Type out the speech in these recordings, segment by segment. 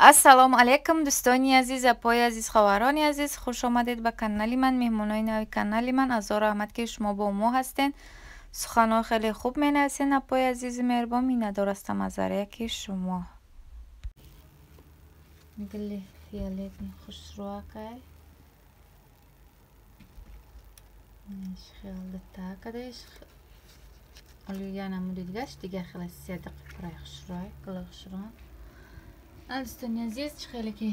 Ассалому алайкум дӯстони азиз, апои азиз, хоҳарони азиз, хуш омадед ба канали ман, меҳмонои нави канали ман. Азор раҳмат, ки шумо бо мо ҳастен. Суханҳои хеле хуб менависен, апои азизи меҳрубон. Миннатдор ҳастам аз ҳар яки шумо. Гули фиолетни хушрӯакай. Хел дата кадаиш. Оли я намуди дигаш, дига хела седиқ пурай хушрӯай, гули хушрӯ. Дӯстони азиз, чӣ хеле ки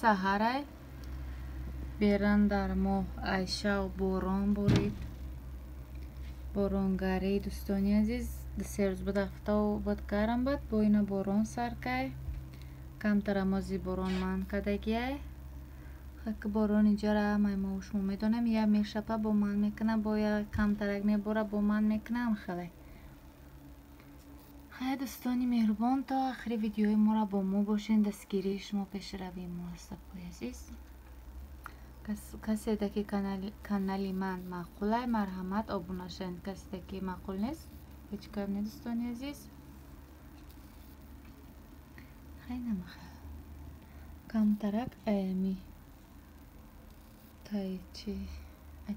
саҳарай, беран дар моҳ айшав борон борид, боронгарӣ. Дӯстони азиз, се рӯз буд, ҳафтав буд, гарм буд, бо ина борон сар кай. Камтар амози борон манъ кардагиай. Хаки борон иҷора ҳамаи мо шумо медонем, я мешапа бо манъ мекуна, бо я камтарак мебора бо манъ мекуна, ҳам хеле. Хай дӯстони меҳрубон, то охири видеои моро бо мо бошен. Дастгирии шумо пешравии мо аст, апои азиз. Каседа ки канали ман маъқулай, марҳамат обуна шавед. Каседа ки маъқул нест, ҳеҷ гап не, дӯстони азиз. Хай намаха камтарак аями тай чи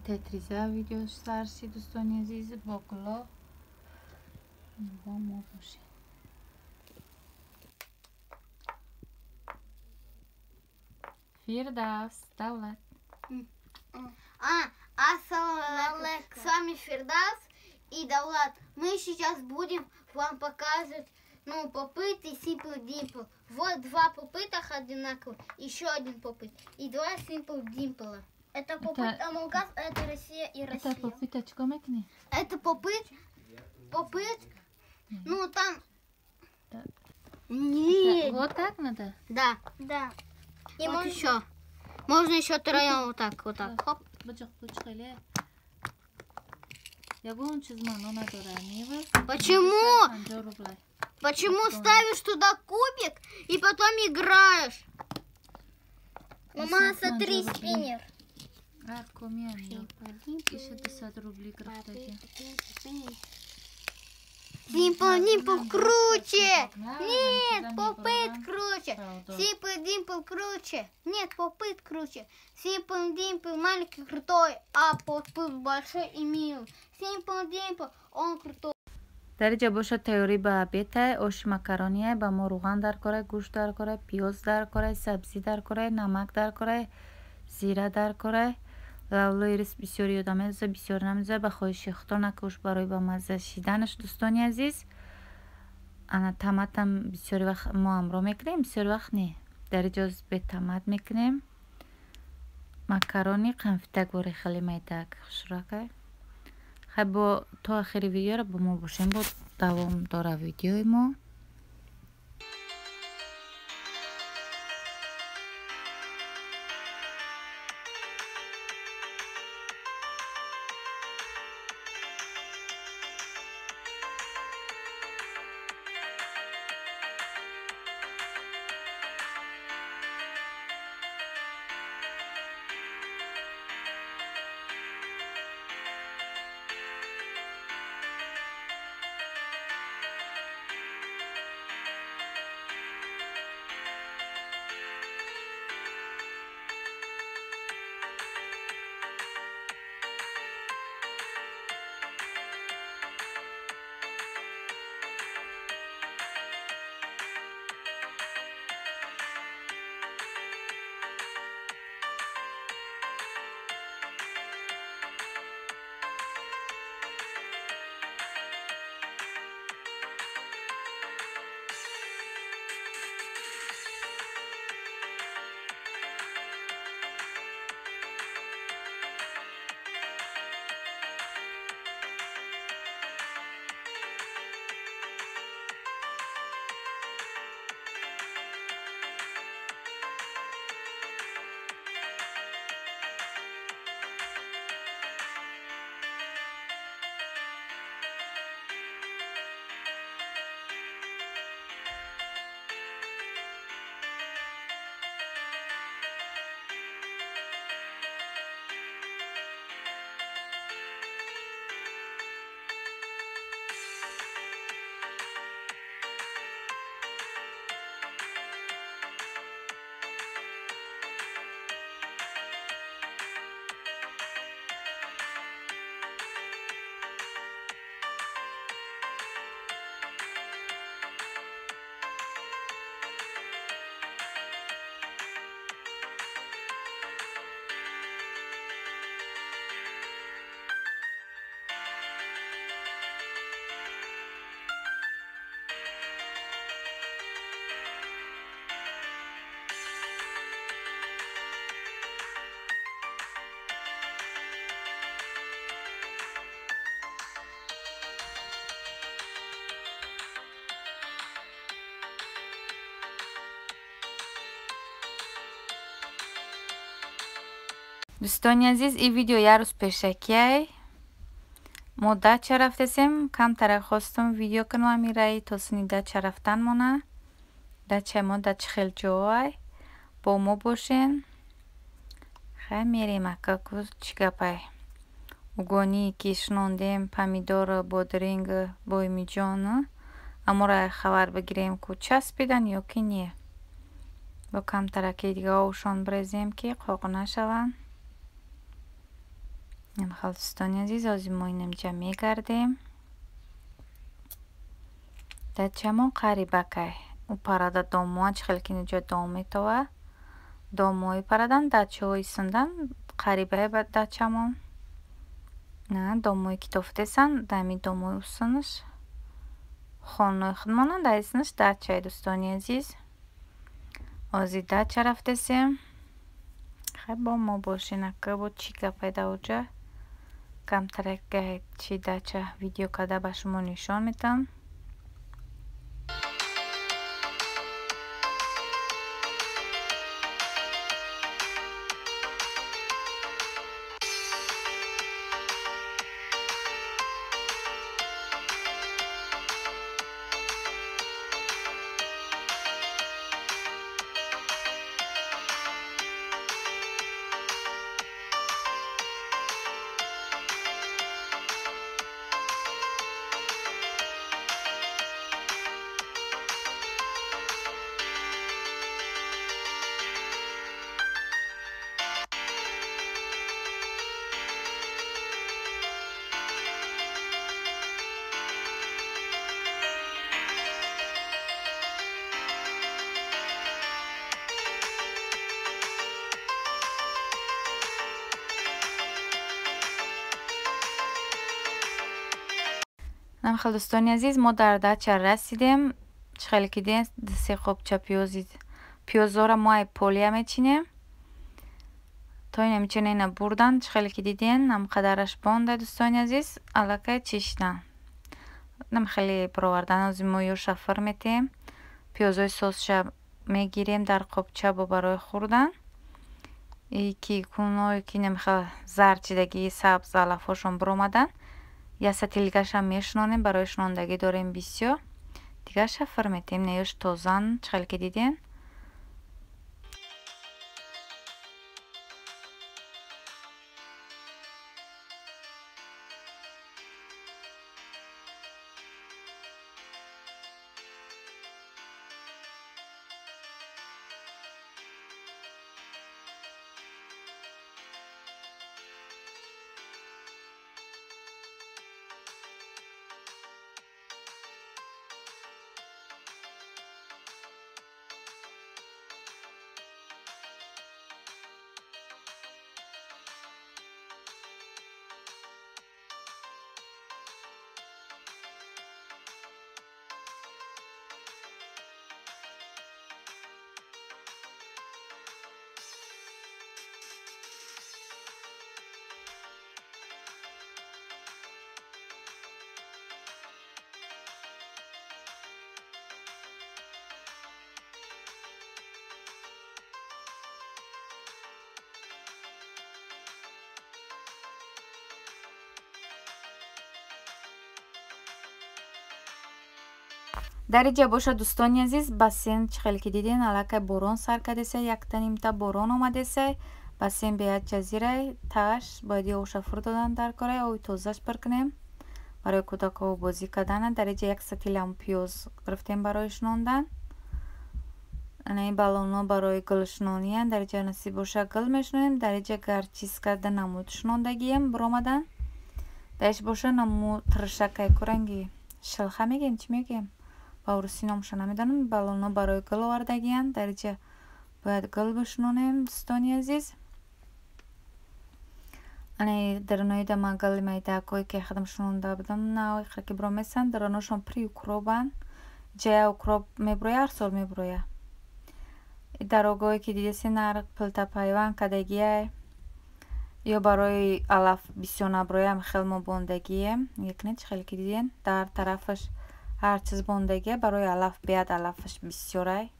тай триза видео сарси, дӯстони азиз, бо гуло бо мо бошед. Фирдавс, Давлат. Ассаламу алейкум. С вами Фирдавс и Давлат. Мы сейчас будем вам показывать, ну, попыты Simple Dimple. Вот два попытах одинаковых, еще один попыт и два Simple Dimple. Это попыт Among Us, это Россия и Россия. Это попыточка мекни. Это попыт. Попыт, ну там. Так. Нет. Вот так надо? Да. Да. И вот еще. Можно еще троем вот так, вот так. Хоп. Почему? Почему ставишь туда кубик и потом играешь? Мама, смотри, спиннер. Simple Dimple круче! Нет, попыт круче! Simple Dimple круче! Нет, попыт круче! Simple Dimple маленький крутой, а попыт большой и милый. Simple Dimple, он крутой. Дар инҷа бошад тайёрӣ ба обедтай, оши макарония, ба мо рӯған дар корай, гӯшт дар корай, пиёз дар корай, сабзӣ дар корай, намак дар корай, зира дар корай. Лавлои рис бисёр ёдам мезоза, бисёр намезоза, ба хоҳиши худо накӯш барои ба мазза шиданаш, дӯстони азиз. Ана томатам бисёри вақт мо ҳамроҳ мекунем, бисёри вақт не. Дар инҷо бетомат мекунем. Макарони қанфитак бори хеле майдак хушрӯакай. Хай бо то охири видеоро бо мо бошем, бо давом дора видеои мо. Дӯстони азиз, ин видео як рӯз пешакиай. Мо дача рафтесем, камтара хостум видео кунам ами раи то сини дача рафтан мона. Дачаи мо дар чӣ хел ҷоай. Бо мо бошен. Хай мерем ака, ку чӣ гапай. Угоние ки шинондем, помидору, бодринг, боймиҷону амора хабар бигирем, ку часпидан ё ки не. Бо камтараки дига овшон бирезем, ки қоқ нашаванд. Хел дӯстони азиз, ҳозир мо инамҷа мегардем. Дачамон қарибакай. Ӯ парада домоа, чӣ хел ки инҷо дом метова. Домои парадан, дачаҳо истондан қарибай ба дачамон. На, домое ки тофтесан, дами домои усунаш хонаи худмонанд, дар исмаш дачае, дӯстони азиз. Ҳозир дача рафтесем. Хай бо мо бошен, ака, бо чӣ гапай дар оҷа. Камтарак чи дача видео карда ба шумо нишон медиҳам. Хел дӯстони азиз, мо дар дача расидем. Чӣ хеле ки дидем, се қопча пиёзи пиёзҳоро мо ай полия мечинем. То ина мечина ина бурдан, чӣ хеле ки диден, ҳамқадараш бонда, дӯстони азиз, аллакай чишдан. Нам хеле баровардан, ҳозир мо ёша фир метем. Пиёзҳои сосша мегирем дар қопча бо барои хӯрдан. И ки куное ки намехел зард чидагии сабз алафҳошон биромадан. Як сатилгашам мешинонем, барои шинондагӣ дорем бисёр. Дигарша фир метем, неёш тозан, чӣ хеле ки диден. Дар инҷа бошад, дӯстони азиз, бассейн, чӣ хеле ки диден, аллакай борон сар кардеса, якта нимта борон омадеса. Бассейн беҳад ҷазирай, тааш бояд овша фур додан дар корай, оби тозаш пур кунем барои кӯдакҳо бозӣ кардана. Дар инҷа як сатилам пиёз гирифтем барои шинондан. Ана ин баллонҳо барои гулшинониянд. Дар инҷа насиб боша гул мешинонем. Дар инҷа гарчиска да намуд шинондагием биромадан. Дар иш боша намуд тиршакай куранги шилха мегем, чӣ мегем? Ба урусӣ номша намедонам. Баллонҳо барои гул овардагиянд. Дар инҷа бояд гул бишинонем, дӯстони азиз. Ана даруноида ман гули майдакҳое ки худам шинонда будам, на ки биромесанд, даруношон пури укробанд. Ҷая укроб мебуроя, ҳар сол мебуроя. Дарогоҳе ки дидеси, нар пилтапайванд кардагиай, ё барои алаф бисёр набуроям хел мо бондагием. Якне чӣ хеле ки диден, дар тарафаш ҳар чиз бондагия барои алаф, беҳад алафаш бисёрай.